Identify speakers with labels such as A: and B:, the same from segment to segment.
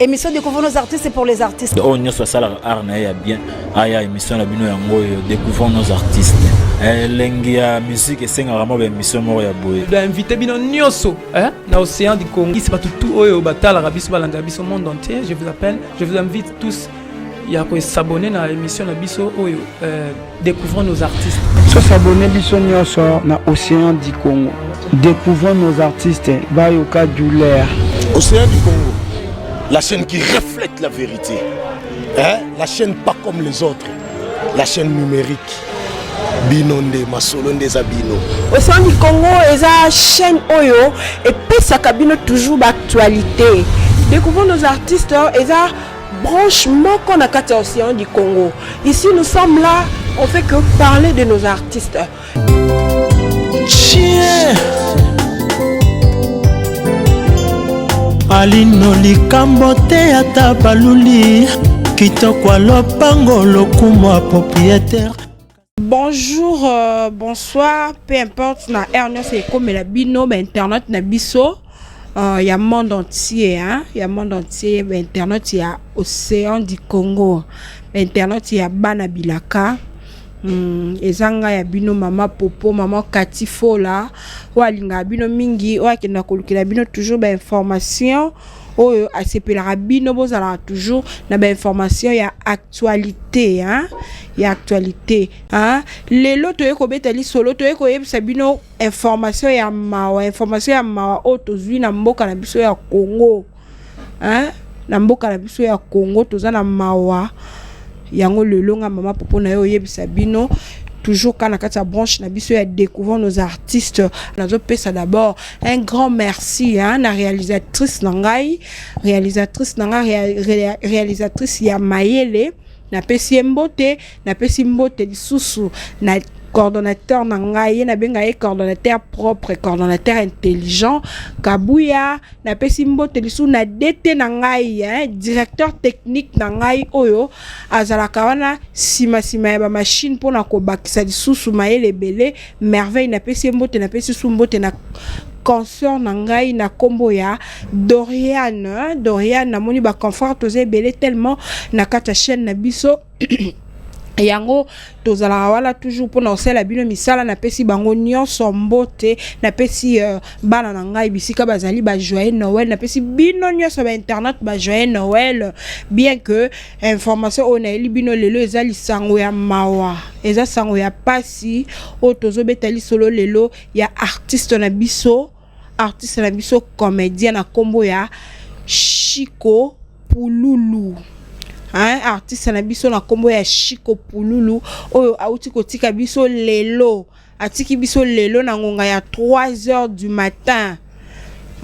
A: Émission Découvrons nos artistes, c'est pour les artistes.
B: Oyo nyonso asalaka art na ye ya bien, aya émission na bino yango oyo, Découvrons nos artistes. Elengi ya musique esengaka mwa baémission moko ya boye.
C: Invité bino nyonso, hein, na Océan du Congo. Isi bato tout oyo batalaka biso, balandaka biso monde entier, je vous appelle, je vous invite tous ya kos'abonner na émission na biso oyo, Découvrons nos artistes.
D: Tos'abonner biso nyonso na Océan du Congo, Découvrons nos artistes, bayoka douleur.
E: Océan du Congo, la chaîne qui reflète la vérité, hein? La chaîne pas comme les autres, la chaîne numérique. Bino nde masolo nde eza bino.
F: Océan du Congo eza chaîne oyo epesaka bino toujours baactualité. Découvrons nos artistes eza branche moko na kati ya Océan du Congo. Ici, nous sommes là, on fait que parler de nos artistes.
G: Chien alino likambo te, ata baluli kitoko ya lopango, lokumu ya propriétaire.
F: Bonjour, bonsoir, peu importe na heure nyonso ekomela bino bainternet na biso ya monde entier, hein? Ya monde entier, bainternet ya Océan du Congo, bainternet ya bana bilaka. Eza ngai ya bino, mama Popo, mama Kati Fola, oyo alingaka bino mingi, oyo akendaka kolukela bino toujours bainformation, oyo asepelaka bino bozalaka toujours na bainformation ya actualité, hein? Ya actualité, hein? Lelo toye kobeta lisolo, toye koyebisa bino information ya mawa, information ya mawa oyo tozwi na mboka na biso ya Congo, hein? Na mboka na biso ya Congo toza na mawa yango. Lelo nga mama Popo na ye oyebisa bino toujours kaka na kati ya branche na biso ya Découvrons nos artistes. Nazopesa d'abord un grand merci, hein, na réalisatrice na ngai, réalisatrice na ngai, réalisatrice ya mayele, napesi ye mbote. Napesi mbote lisusu na coordonnateur na ngai, ye nabenga ye coordonnateur propre, coordonnateur intelligent, Kabuya. Napesi mbote lisusu na DT na ngai, hein, directeur technique na ngai, oyo azalaka wana nsima ya bamachine mpona kobakisa lisusu mayele ebele, Merveille, napesi ye mbote. Napesi lisusu mbote na consort na ngai na nkombo ya Doriane. Doriane, namoni baconfort, toza ebele tellement na kati ya chaîne na biso yango, tozalaka wana toujours mpona kosala bino misala. Napesi bango nyonso mbote. Napesi bana na ngai bisika bazali bajoyeux Noël. Napesi bino nyonso bainternet bajoyeux Noël, bien que information oyo nayeli bino lelo eza lisango ya mawa, eza sango ya pasi oyo tozobeta lisolo lelo ya artiste na biso, artiste na biso comédien na nkombo ya Chiko Pululu, hein, artiste na biso na nkombo ya Chiko Pululu, oyo auti kotika biso lelo. Atiki biso lelo na ngonga ya 3 heures du matin,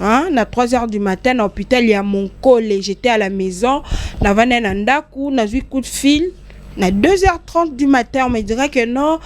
F: hein, na 3 heures du matin na hôpital ya Monkole. J'étais à la maison, navandai na ndako, nazwi coup de fil na 2h30 du matin. On me dirait que non,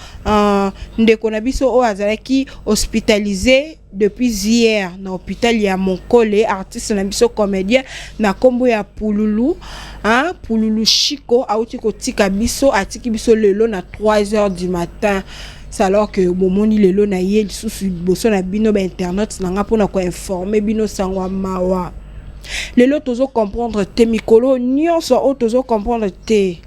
F: ndeko na biso oyo azalaki hospitalisé depuis hier na hôpital ya Monkole, artiste na biso comédien na nkombo ya Pululu, hein, Pululu Chiko, auti kotika biso, atiki biso lelo na 3 heures du matin. C'est alors que bomoni lelo na ye lisusu liboso na bino bainternet na nga mpona koinformer bino sango ya mawa. Lelo tozocomprendre te, mikolo nyonso oyo tozocomprendre te,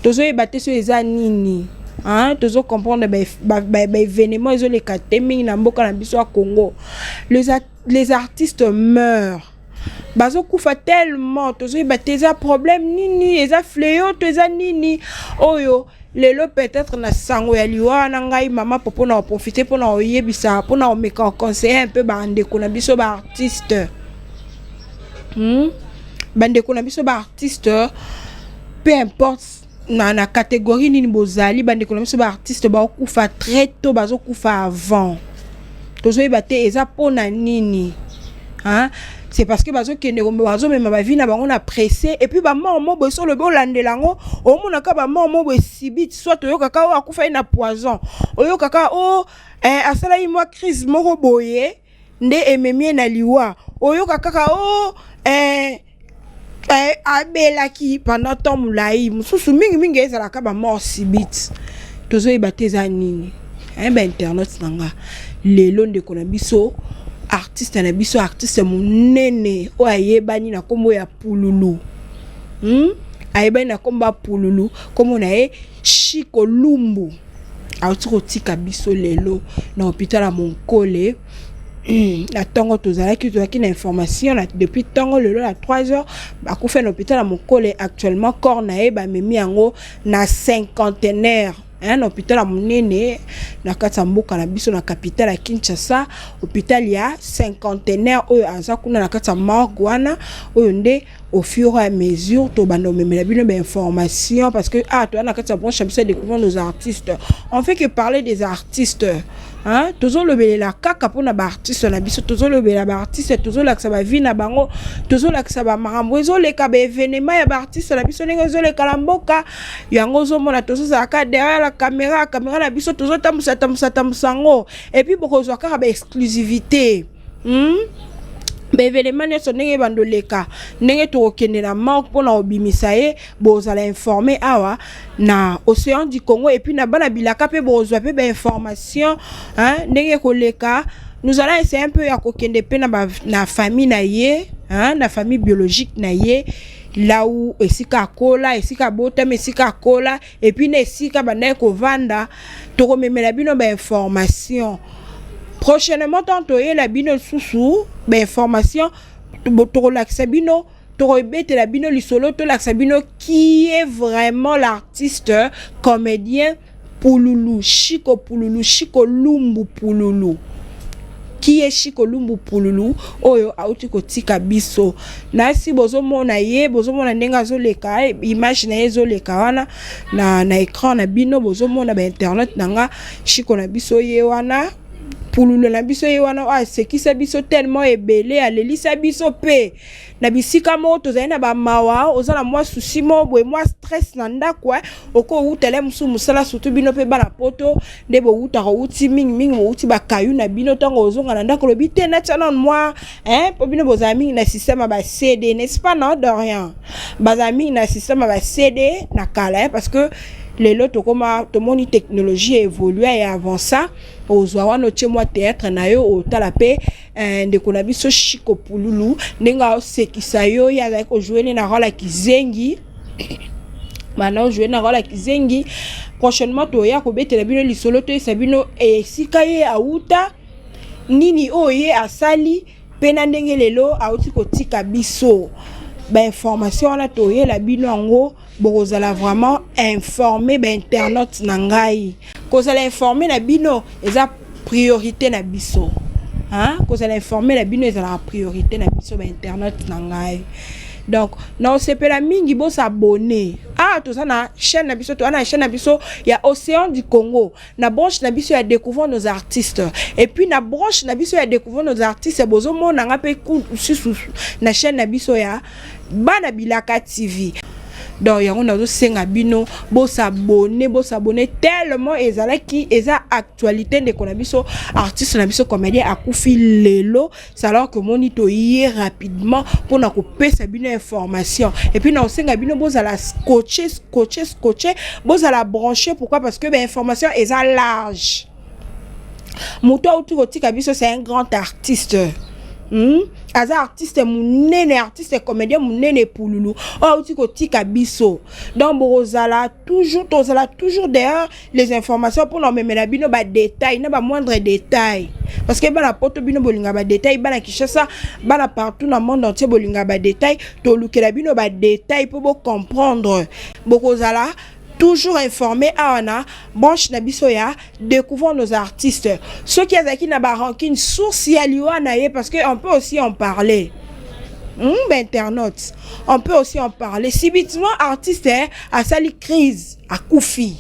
F: tozoyeba te so eza nini, hein? Tozocomprendre baévénement ezoleka te mingi na mboka na biso ya Congo. Les artistes meurent, bazokufa tellement, tozoyeba te eza problème nini, eza fléau to eza nini. Oyo lelo peut-être na sango ya liwa wana, ngai mama Popo na koprofiter mpona koyebisa, mpona komeka koconseiller un peu bandeko na biso baartiste, Bandeko na biso baartiste, peu importe na catégorie nini bozali, bandeko na biso baartiste bakokufa très tôt, bazokufa avant, tozoyeba te eza mpona nini, hein? C'est parce que bazokende, bazomema bavie na bango na pressé. Et puis bamort mo boye, so olobi olandela yango, omonaka bamort mo boye subite, soit oyokaka oyo akufai na poison, oyokaka o asalaki mwa crise moko boye nde ememi ye na liwa, oyoka kaka o abelaki pendant temps molai. Mosusu mingimingi ezalaka bamort subite, tozoyeba te eza nini. Bainternet na nga, lelo ndeko na biso, artiste na biso, artiste monene oyo ayebani na nkombo ya Pululu. Ayebani na nkombo ya Pululu, nkombo na ye Chiko Lumbu, auti kotika biso lelo na hôpital ya Monkole. Na ntongo tozalaki na information na, depuis ntongo lelo na 3 heures akufi na hôpital ya Monkole. Actuellement corps na ye bamemi yango na Cinquantenaire, hein, na hôpital ya monene na kati ya mboka na biso, na capitale ya Kinshasa, hôpital ya Cinquantenaire oyo aza kuna na kati ya morgue wana. Oyo nde au fur et à mesure tobanda omemela bino bainformation, parce que ah, toza na kati ya branche ya biso ya Découvrir nos artistes. On fait que parler des artistes, hein? Tozolobelela kaka mpona baartiste na biso, tozolobela baartiste, tozolakisa bavie na bango, tozolakisa bamakambo ezoleka, baévénement ya baartiste na biso ndenge ezoleka na mboka. Yango ozomona tozozalaka derrière la caméra, caméra na biso tozotambusa tambusa tambusa yango, et puis bokozwa kaka baexclusivité, Baévénement nyonso ndenge ebandoleka, ndenge tokokende na morgue mpona kobimisa ye, bozala informé awa na Océan du Congo. Et puis na bana bilaka mpe bozwa mpe bainformation ndenge ekoleka. Nous allons essayer un peu ya kokende mpe na famille na ye, hein, na famille biologique na ye, là où esika akola, esika abotami, esika akola, et puis na esika bandaki kovanda. Tokomemela bino bainformation prochainement. Tant toyela bino lisusu bainformation, tokolakisa bino, tokobetela bino lisolo, tolakisa bino qui est vraiment l'artiste comédien Pululu, Chiko Pululu, Chiko Lumbu Pululu. Qui est Chiko Lumbu Pululu oyo auti kotika biso? Nasi bozomona ye, bozomona ndenge azoleka, image na ye ezoleka wana na écran na bino. Bozomona bainternet na nga, Chiko na biso ye wana, Pululu na biso ye wana, oyo asekisa biso tellement ebele, alelisa biso mpe na bisika moko tozali na bamawa. Oza na mwa souci moko boye, mwa stress na ndako, okowutala mosusu mosala, surtout bino mpe bana Poto nde bowutaka, outi mingimingi, bowuti bakayu na bino. Ntango ozonga na ndako, olobi te natia nano mwa, mpo bino bozala mingi na système ya baCD, n'est-ce pas? Non, de rien, bazala mingi na système ya baCD na kala, parce que lelo tokoma, tomoni technologie évolue et avança. Ozwa wana, otie mwa théâtre na yo, otala mpe ndeko na biso Chiko Pululu ndenge aosekisa yo. Ye azali kojouer ne na rôle ya kizengi, bana ojouer na rôle ya kizengi. Prochainement toya kobetela bino lisolo, toyesa bino esika ye awuta, nini oyo ye asali, mpe na ndenge lelo awuti kotika biso. Bainformation wana toyela bino yango, bokozala vraiment informé. Bainternaute na ngai, kozala informé na bino eza priorité na biso, hein? Kozala informé na bino ezalaka priorité na biso, bainternaute na ngai. Donc naosepela mingi bos'abonner. Ah, toza na chaîne na biso, toza na chaîne na biso ya Océan du Congo, na branche na biso ya Découvrons nos artistes. Et puis na branche na biso ya Découvrons nos artistes, bozomona nga mpe susu na chaîne na biso ya Bana Bilaka TV. Donc yango nazosenga bino bos'abonner, bos'abonner tellement ezalaki, eza actualité. Ndeko na biso, artiste na biso comédien akufi lelo. C'est alors que moni toye rapidement mpona kopesa bino information. Et puis naosenga bino bozala scotché, scotché, scotché, bozala branché. Pourquoi? Parce que bainformation eza large. Moto auti kotika biso, c'est un grand artiste, Aza artiste monene, artiste comédien monene, Pululu oyo auti kotika biso. Donc bokozala toujours, tozala toujours derrière les informations mpona omemela bino badétail na bamoindre détail, parce que bana Poto, bino bolinga badétail, bana Kinshasa, bana partout na monde entier bolinga badétail. Tolukela bino badétail mpo bocomprendre. Bokozala toujours informé awa na branche na biso ya Découvrons nos artistes. Soki azalaki na barancune, source ya liwa na ye, parce que on peut aussi en parler, Bainternaute, on peut aussi en parler. Subitement artiste asali crise, akufi,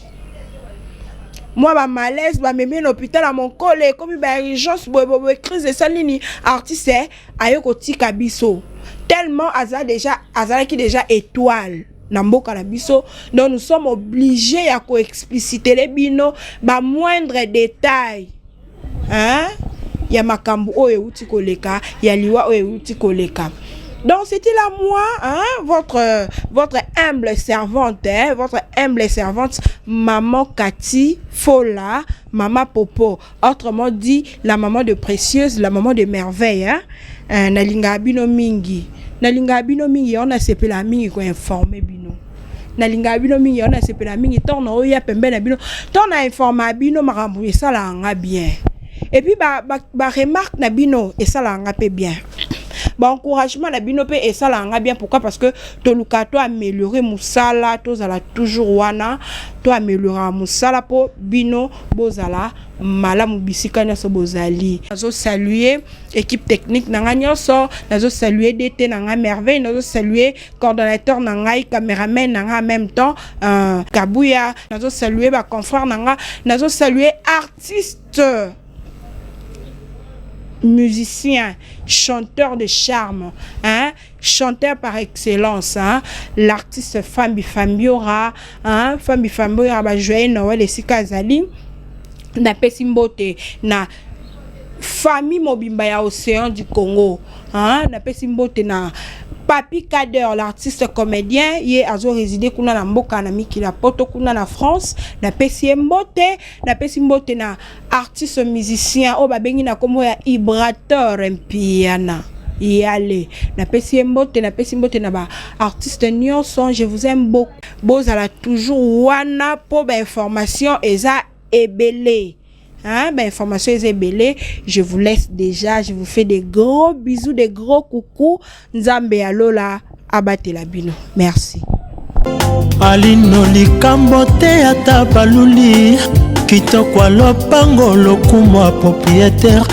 F: mwa bamalaise, bamemi na hôpital ya Monkole, ekomi baurgence boyeboye, crise esali nini, artiste aye kotika biso. Tellement aza déjà, azalaki déjà étoile na mboka na biso. Donc nous sommes obligés ya koexpliciter bino bamoindre détail, hein, ya makambo oyo euti koleka, ya liwa oyo euti koleka. Donc c'était là moi, hein, votre humble servante, hein, votre humble servante, Maman Cathy Fola, Maman Popo, autrement dit la maman de Précieuse, la maman de Merveille, hein. Nalinga bino mingi, nalinga bino mingi, on a sepela mingi ko informer bino. Nalinga bino mingi, on a sepela mingi ntango na oya pembe na bino, ntango na informa bino, makambo esalaka nga bien. Et puis ba remarque na bino esalaka nga mpe bien, baencouragement na bino mpe esalaka nga bien. Pourquoi? Parce que toluka to améliorer mosala, tozala toujours wana, to améliorer mosala mpo bino bozala malamu bisika nyonso bozali. Nazosalue équipe technique na ngai nyonso, nazosalue DT na ngai Merveille, nazosalue coordonnateur na ngai, caméraman na ngai en même temps, Kabuya, nazosalue baconfrère na ngai, nazosalue artiste musicien, chanteur de charme, hein, chanteur par excellence, hein, l'artiste Fambi Fambiora, hein, Fambi Fambiora, ba joyeux Noël esika azali. Napesi mbote na famille mobimba ya Océan du Congo, hein, napesi mbote na Papi Kader, l'artiste comédien, ye azo résider kuna na mboka na mikili ya poto, kuna na France, napesi ye mbote. Napesi mbote na artiste musicien oyo babengi na nkombo ya Ibrator Mpiana Yale, napesi ye mbote. Napesi mbote na baartiste nyonso. Je vous aime beaucoup, bozala toujours wana mpo bainformation eza ebele, hein, ben, information eza ebele. Je vous laisse déjà, je vous fais des gros bisous, des gros coucou. Nzambe ya lola abatela bino. Merci.
G: Alino likambo te, ata baluli kitoko ya lopango, lokumu ya propriétaire.